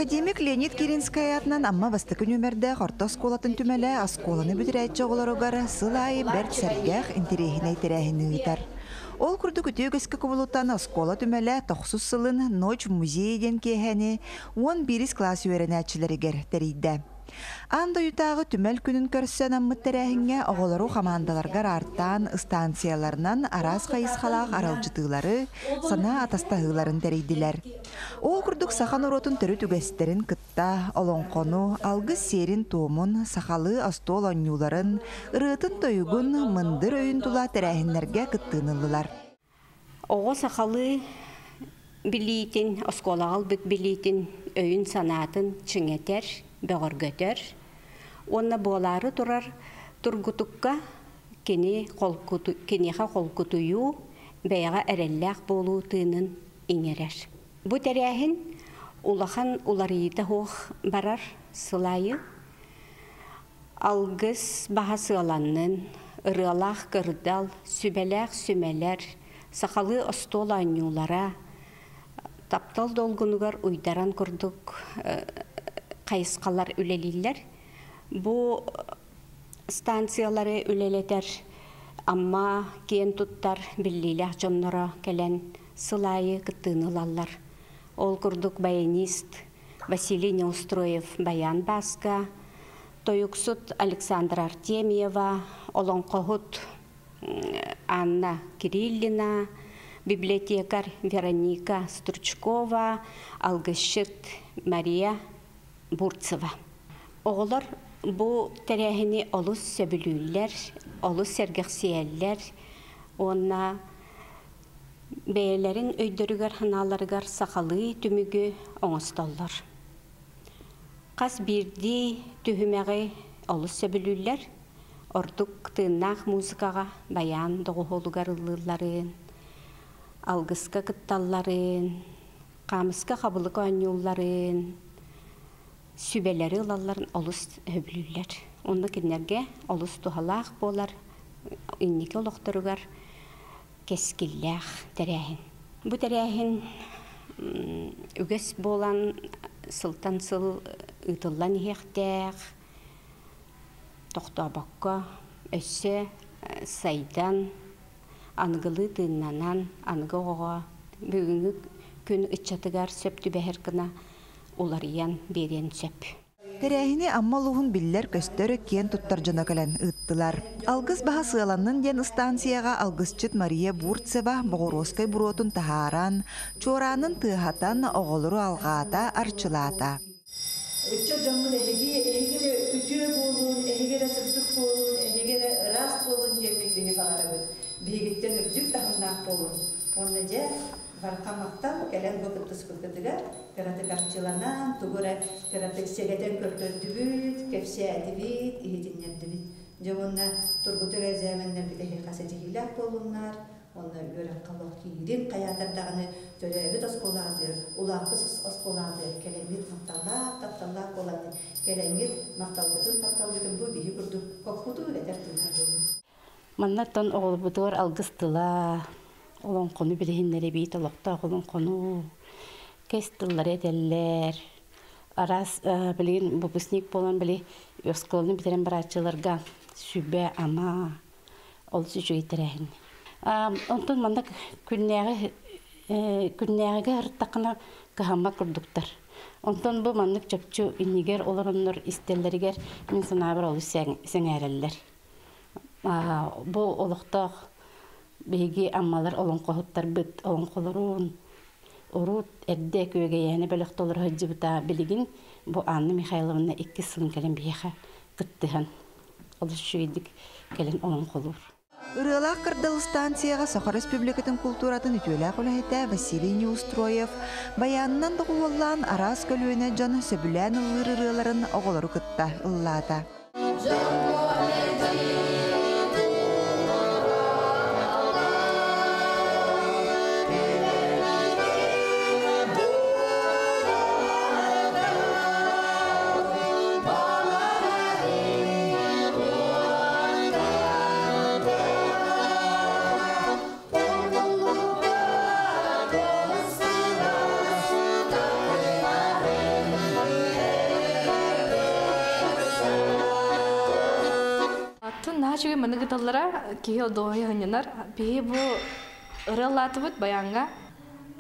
Академик Леонид Киринскэй аатынан Амма бастакы нүөмэрдээх орто оскуолатын түмэлэ оскуоланы бүтэрээччи оҕолоругар сыл аайы бэрт сэргэх, интэриэһинэй тэрээһини ыытар. Ол курдук үтүө үгэскэ кубулутан оскуола түмэлэ тохсус сылын Ночь в музее диэн киэһэни 11-ис кылаас үөрэнээччилэригэр тэрийдэ. Аан дойдутааҕы түмэл күнүн көрсө анаммыт тэрээһиҥҥэ оҕолору хамаандаларга араартаан, ыстаансыйаларынан араас хайысхалаах аралдьытыылары, санаа атастаһыыларын тэрийдилэр. Ол курдук саха норуотун төрүт үгэстэрин кытта олоҥхону, алгыс сиэрин-туомун, сахалыы остуол оонньууларын, ырыатын-тойугун, мындыр өйүн тула тэрээһиннэргэ кыттыыны ыллылар. Оҕо сахалыы билиитин, оскуолаҕа ылбыт билиитин өйүн-санаатын чиҥэтэр, бөҕөргөтөр уонна буолаары турар тургутукка кини холкуту, киниэхэ холкутуйуу, бэйэҕэ эрэллээх буолуу тыынын иҥэрэр. Бу тэрээһин улахан уларыйыыта суох барар сыл аайы. Алгыс баһа сыаланнын, ырыалаах кырдал, сүбэлээх сүмэлэр, сахалыы остуол оонньуулара, таптал долгунугар уйдаран курдук хайысхалар үлэлииллэр. Бу станциялары үлэлэтэр Амма киэн туттар биллиилээх дьонноро кэлэн сыл аайы кыттыыны ылаллар. Ол курдук баянист Василий Неустроев Баян Бааска, тойуксут Александра Артемьева, олоҥхоһут Анна Кириллина, библиотекарь Вероника Стручкова, алгысчыт Мария Бурцева. Оҕолор бу тэрээһини олус сөбүлүүллэр, олус сэргэхсийэллэр уонна бэйэлэрин өйдөрүгэр-санааларыгар сахалыы түмүгү оҥостоллор. Хас биирдии түһүмэҕи олус сөбүлүүллэр, ордук тыыннаах музыкаҕа байаан доҕуһуолугар ыллыылларын, алгыска кытталларын, хаамыска хабылык оонньуулларын, сүбэлэри ылалларын олус сөбүлүүллэр. Онно кинилэргэ олус туһалаах буолар, инники олохторугар кэскиллээх тэрээһин. Бу тэрээһин үгэс буолан сылтан сыл ыытыллан иһиэхтээх, тохтообокко өссө сайдан, аныгылыы тыыннанан, аныгы оҕоҕо бүгүҥҥү күн ыччатыгар сөп түбэһэр гына уларыйан биэриэн сөп. Тэрээһини Амма улууһун биллэр-көстөр, киэн туттар дьоно кэлэн ыыттылар. Алгыс баһа сыаланнын диэн ыстаансыйаҕа алгысчыт Мария Бурцева боҕуруоскай буруотун таһааран, чуораанын тыаһатан, оҕолору алҕаата, арчылаата. Ыччат дьоммут эһиги, эһиги эрэ үтүө буолуун, эһиги эрэ сырдык буолуун, эһиги эрэ ыраас буолун диэммит биһи баҕарабыт. Биһигиттэн үрдүк таһымнаах буолун. Уонна дьэ, Барҕа махтал, кэлэн бу кыттыспыккытыгар кыратык арчыланан, тугу эрэ кыратык сэгэтэн көрдөрдүбүт, кэпсээтибит, иһитиннэрдибит. Дьэ уонна тургутук экзаменнарбыт эһиэхэ ситиһиилээх буоллуннар, уонна үөрэххэ олох киирин хайаатар даҕаны төрөөбүт оскуолаҕытыгар, улааппыт оскуолаҕытыгар кэлэҥҥит махталлаах, тапталлаах буолаҥҥыт, кэлэҥҥит махталгытын, тапталгытын бу биһи курдук хоккутуу этэр тыынар буолуҥ. Маннаттан оҕолорбутугар алгыс тыла, олоҥхону билиһиннэрэбит, олохтоох олоҥхону, кэс тыллары этэллэр. Араас билигин выпускник буолан били оскуоланы бүтэрэн барааччыларга сүбэ-ама олус үчүгэй тэрээһин. Онтон манна күннээҕи күннээҕигэ ырыттаххына кыһаммат курдуктар. Онтон бу маннык чопчу иннигэр олороннор истэллэригэр мин санаабар олус сэҥээрэллэр. Бу олохтоох биһиги Аммалар олоҥхоһуттарбыт олоҥхолорун урут эрдэ Күөгэйээнэ бөлөх толоро сылдьыбыта билигин бу Анна Михайловна иккис сылын кэлэн биһиэхэ кыттыһан олус үчүгэйдик кэлэн олоҥхолуур. Ырыалаах кырдал станцияҕа Саха Республикатын култууратын үтүөлээх үлэһитэ Василий Неустроев байаанынан доҕуһуоллаан араас көлүөнэ дьон сөбүлээн ыллыыр ырыаларын оҕолору кытта ыллаата. Оттон наһаа үчүгэй маннык ыталлара киһи одуоһуйа сынньанар. Биһи бу ырыалаатыбыт баяҥҥа.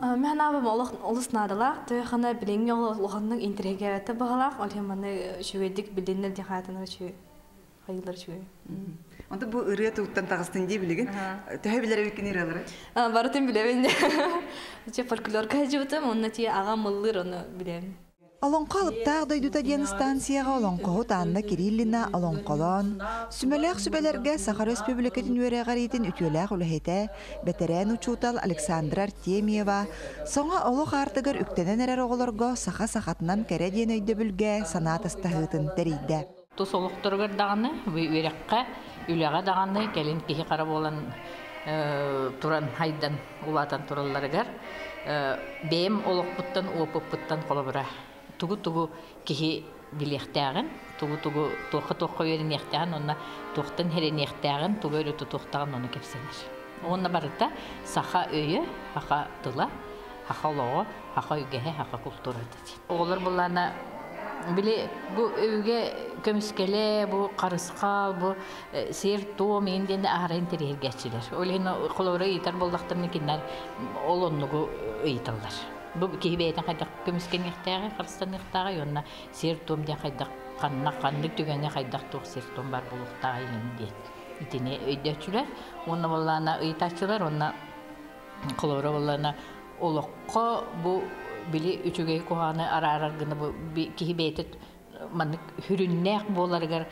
Мин санаабым олох олус наадалаах. Тойхана билиҥҥи улаханнык интириэһиргээбэттэр баҕалаах. Ол иһин манна үчүгэйдик билиннэр диэн хаатанар үчүгэй. Хайыылар үчүгэй. Онто бу ырыа тугуттан таҕыстын дии билигин. Төһө билэр эбиккин ырыалары? Барытын билэбин. Чэ фольклорга сылдьыбытым, онно тиийэ аҕам ыллыыр, ону билэбин. Олоҥхо алыптаах дойдута диэн станцияҕа олоҥхоһут Анна Кириллина олоҥхолоон, сүмэлээх сүбэлэргэ Саха Өрөспүүбүлүкэтин үөрэҕириитин үтүөлээх үлэһитэ, бэтэрээн учуутал Александра Артемьева саҥа олох аартыгар үктэнэн эрэр оҕолорго саха сахатынан кэрэ диэн өйдөбүлгэ санаа атастаһыытын тэрийдэ. Тус олохторугар даҕаны, үөрэххэ, үлэҕэ даҕаны кэлин киһи хара буолан туран хайдан улаатан туралларыгар бэйэм олохпуттан, опыппыттан холобура тугу-тугу киһи билиэхтээҕин, тугу-тугу туохха-туохха үөрэниэхтээҕин уонна туохтан эрэниэхтээҕин, тугу өрө тутуохтааҕын ону кэпсэнэр. Уонна барыта саха өйө, саха тыла, саха олоҕо, саха үгэһэ, саха култуурата. Оҕолор буллаана били бу өбүгэ көмүскэлэ, бу харысхал, бу сиэр-туом иин диэн аһара интэриэһиргээччилэр. Ол иһин холобура ыйытар буоллахтарына кинилэр ол оннугу ыйыталлар. Бу киһи бэйэтин хайдах көмүскэниэхтээҕий, харыстаныахтааҕый уонна сиэр-туом диэн хайдах ханна ханнык түгэҥҥэ хайдах туох сиэр-туом баар буолуохтааҕый диэн итини өйдөөччүлэр уонна буоллаана ыйытааччылар уонна холобура буоллаана олоххо бу били үчүгэй куһаҕаны араарар гына бу киһи бэйэтэ маннык сүрүннээх буоларыгар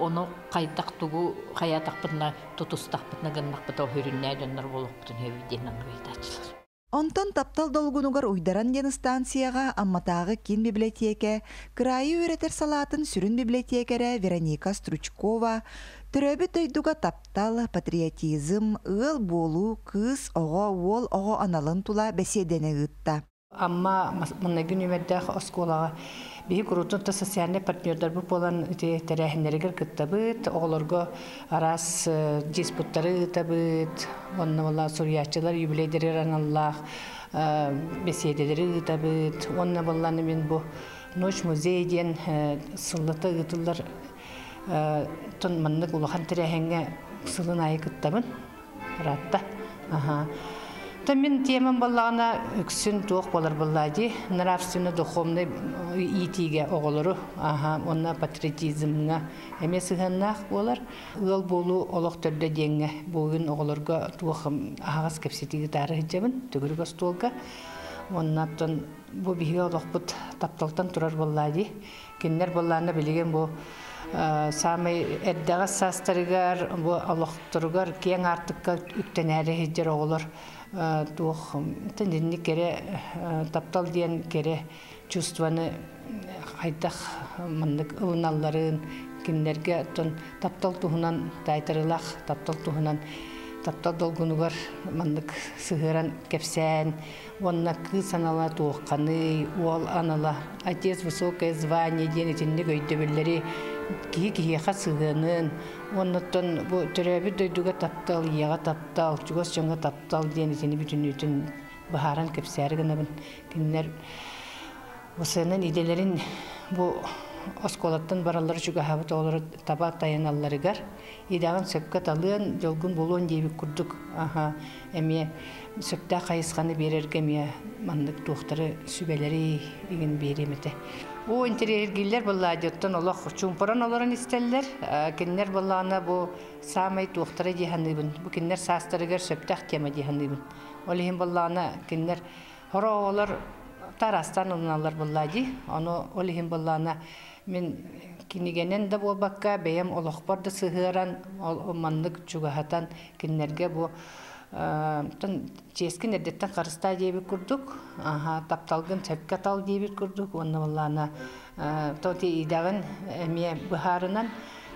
ону хайдах тугу хайаатахпытына тутустахпытына гыннахпыта сүрүннээх дьоннор буолуохпутун сөбүй диэн оннук ыйытааччылар. Онтон таптал долгунугар уйдаран диэн станцияҕа Амматааҕы киин библиотека кыраайы үөрэтэр салаатын сүрүн библиотекэрэ Вероника Стручкова төрөөбүт дойдуга таптал, патриотизм, ыал буолуу, кыыс оҕо, уол оҕо аналын тула бэсиэдэни ыытта. Амма маҥнайгы нүөмэрдээх оскуолаҕа биһи куруутун да социальнай партнердарбыт буолан ити тэрээһиннэригэр кыттабыт, оҕолорго араас диспуттары ыытабыт, онно буолла суруйааччылар юбилейдэригэр аналлаах бэсиэдэлэри ыытабыт. Уонна буоллааны мин бу Ночь музей диэн сыллата ыытыллар тон маннык улахан тэрээһиҥҥэ сылын аайы кыттабын. Ыраатта. Аха. Та мин темам буоллаҕына үксүн туох буолар буоллаа дии нравственно-духовный иитиигэ оҕолору аха уонна патриотизмҥа эмиэ сыһыаннаах буолар. Ыал буолуу олох төрдө диэҥҥэ бүгүн оҕолорго туох аһаҕас кэпсэтии ыытаары сылдьабын төгүрүк остуолга. Уонна оттон бу биһиги олохпут тапталтан турар буоллаа дии. Кинилэр буоллаана билигин бу саамай эрдэҕэс саастарыгар бу олохторугар киэҥ аартыкка үктэнээри сылдьар оҕолор туох итинник кэрэ таптал диэн кэрэ чувствоны хайдах маннык ылыналларын кинилэргэ оттон таптал туһунан таайтарыылаах таптал туһунан таптал долгунугар маннык сыһыаран кэпсээн уонна кыыс анала туохханый, уол анала, отец высокое звание диэн итинник өйдөбүллэри киһи киһиэхэ сыһыанын, уоннаттан бу төрөөбүт дойдуга таптал, ийэҕэ таптал, чугас дьоҥҥо таптал диэн итини бүтүннүүтүн быһааран кэпсээри гынабын. Кинилэр ВСН идэлэрин бу оскуолаттан бараллара чугаһаабыт оҕолору таба тайаналларыгар идэҕин сөпкө талыан, дьолгун булуон диэбит курдук аха эмиэ сөптөөх хайысханы биэрэргэ эмиэ маннык туохтары сүбэлэри игин биэриэм этэ. Бу интэриэһиргииллэр быллаадьыттан олох чуумпуран олорон истэллэр. Кинилэр быллаана бу саамай туохтара дии саныыбын. Бу кинилэр саастарыгар сөптөөх тема дии саныыбын. Ол иһин быллаана кинилэр хоро оҕолор тараастаан ылыналлар быллаа дии. Ону ол иһин быллаана мин кинигэнэн да буолбакка бэйэм олохпор да сыһыаран ол маннык чугаһатан кинилэргэ бу чиэскин эрдэттэн харыстаа диэбит курдук, тапталгын сөпкө тал диэбит курдук уонна буоллаана то идэҕин эмиэ быһаарынан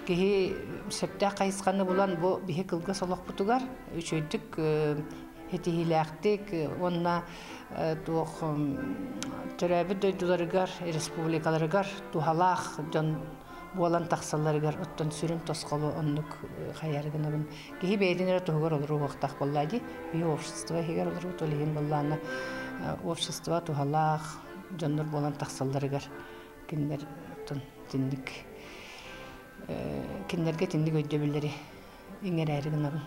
киһи сөптөөх хайысханы булан бу биһи кылгас олохпутугар үчүгэйдик ситиһиилээхтик уонна туох төрөөбүт дойдуларыгар, республикаларыгар туһалаах дьон буолан тахсалларыгар оттон сүрүн тосхолу оннук хайары гынабын. Киһи бэйэтин эрэ туһугар олоруохтаах буоллаа дии. Биһи общество иһигэр олорбут ол иһин буоллаана общество туһалаах дьоннор буолан тахсалларыгар кинилэр оттон итинник Кинилэргэ итинник өйдөбүллэри иҥэрээри гынабын.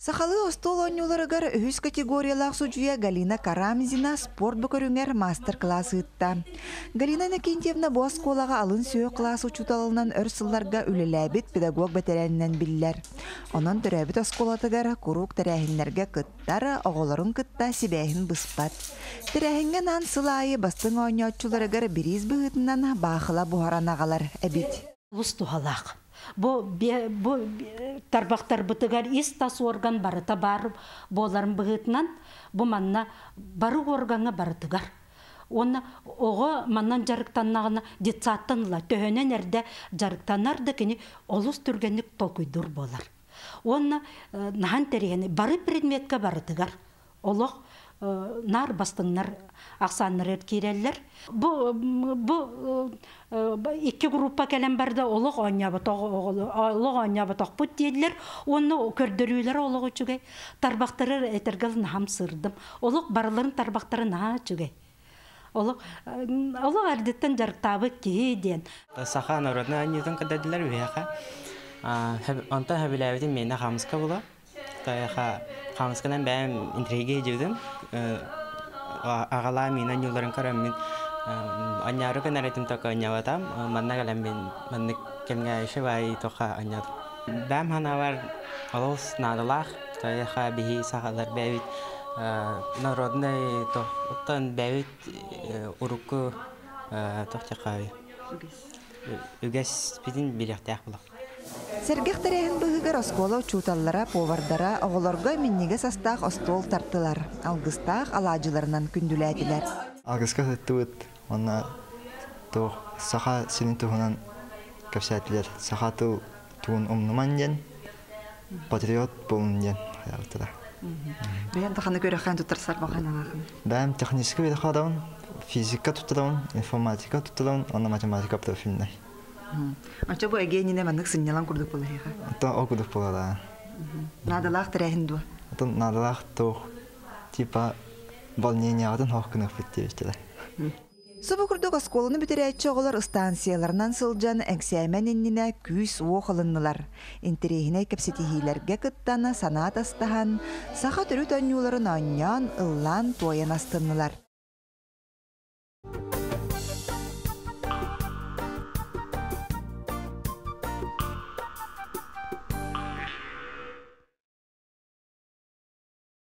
Сахалыы остуол оонньууларыгар үһүс категориялаах судьуйа Галина Карамзина спорт бу көрүҥэр маастар-кылаас ыытта. Галина Иннокентьевна бу оскуолаҕа алын сүһүөх кылаас учууталынан өр сылларга үлэлээбит педагог бэтэрээнинэн биллэр. Онон төрөөбүт оскуолатыгар куруук тэрээһиннэргэ кыттар, оҕолорун кытта сибээһин быспат. Тэрээһиҥҥэ анаан сыл аайы бастыҥ оонньооччуларыгар бириис быһыытынан баахыла буһаран аҕалар эбит. Олус туһалаах. Бу, бу тарбахтарбытыгар ис-тас орган барыта баар буоларын быһыытынан, бу манна бары органҥа барытыгар. Уонна оҕо манан дьарыктаннаҕына детсадтан ыла төһөнөн эрдэ дьарыктанар да кини олус түргэнник толкуйдуур буолар. Уонна наһан тэрийэни бары предметка барытыгар олох наар бастыҥнар ахсааннарыгар киирэллэр. Бу бу икки группа кэлэн барда олох оонньооботох олох оонньооботохпут дииллэр уонна көрдөрүүлэрэ олох үчүгэй. Тарбахтары этэргэл наһам сырдым. Олох барыларын тарбахтары наһаа үчүгэй. Олох олох эрдиттэн дьарыктаабыт киһи диэн. Саха народнай оонньуутун кытардылар үһэхэ. Онтон сөбүлээбитим миэнэ хаамыска була. Тайаха хаамысканан бэйэм интригэ дьиэбитим. Аҕалаа миин анньууларын көрөммүн анньаары гынар этим тока анньабатам. Манна кэлэммин маннык кэмҥэ еще баай тоха анньаатым. Бэйэм ханаабар олус наадалаах. Тайаха биһи сахалар бэйэбит народный оттон бэйэбит урукку тохтехави үгэспитин билиэхтээх буолар. Сэргэх тэрээһин быһыгар оскуола учууталлара, повардара оҕолорго минньигэс астаах остуол тартылар, алгыстаах алаадьыларынан күндүлээтилэр. Алгыска сыттыбыт уонна туох саха сирин туһунан кэпсээтилэр. Саха тыл тугун умнуман диэн, патриот буолун диэн хайаабыттара. Бэйэм таханы көрөхөн туттарсар баҕаналаахын. Бэйэм технический үөрэххэ физика туттарабын, информатика туттарабын уонна математика профильнай. Оччо бу эгиэнинэ маннык сынньалаҥ курдук буолар Оттон ол курдук буолар. Наадалаах тэрээһин дуо? Оттон наадалаах туох типа волнениеҕытын хоох гыныахпыт диэбиттэрэ. Субу курдук оскуоланы бүтэрээччи оҕолор ыстаансыйаларынан сылдьан эксээмэн иннинэ күүс-уох ылыннылар. Интэриэһинэй кэпсэтиһиилэргэ кыттан, санаа атастаһан, саха төрүт оонньууларын оонньоон, ыллаан-туойан астыннылар.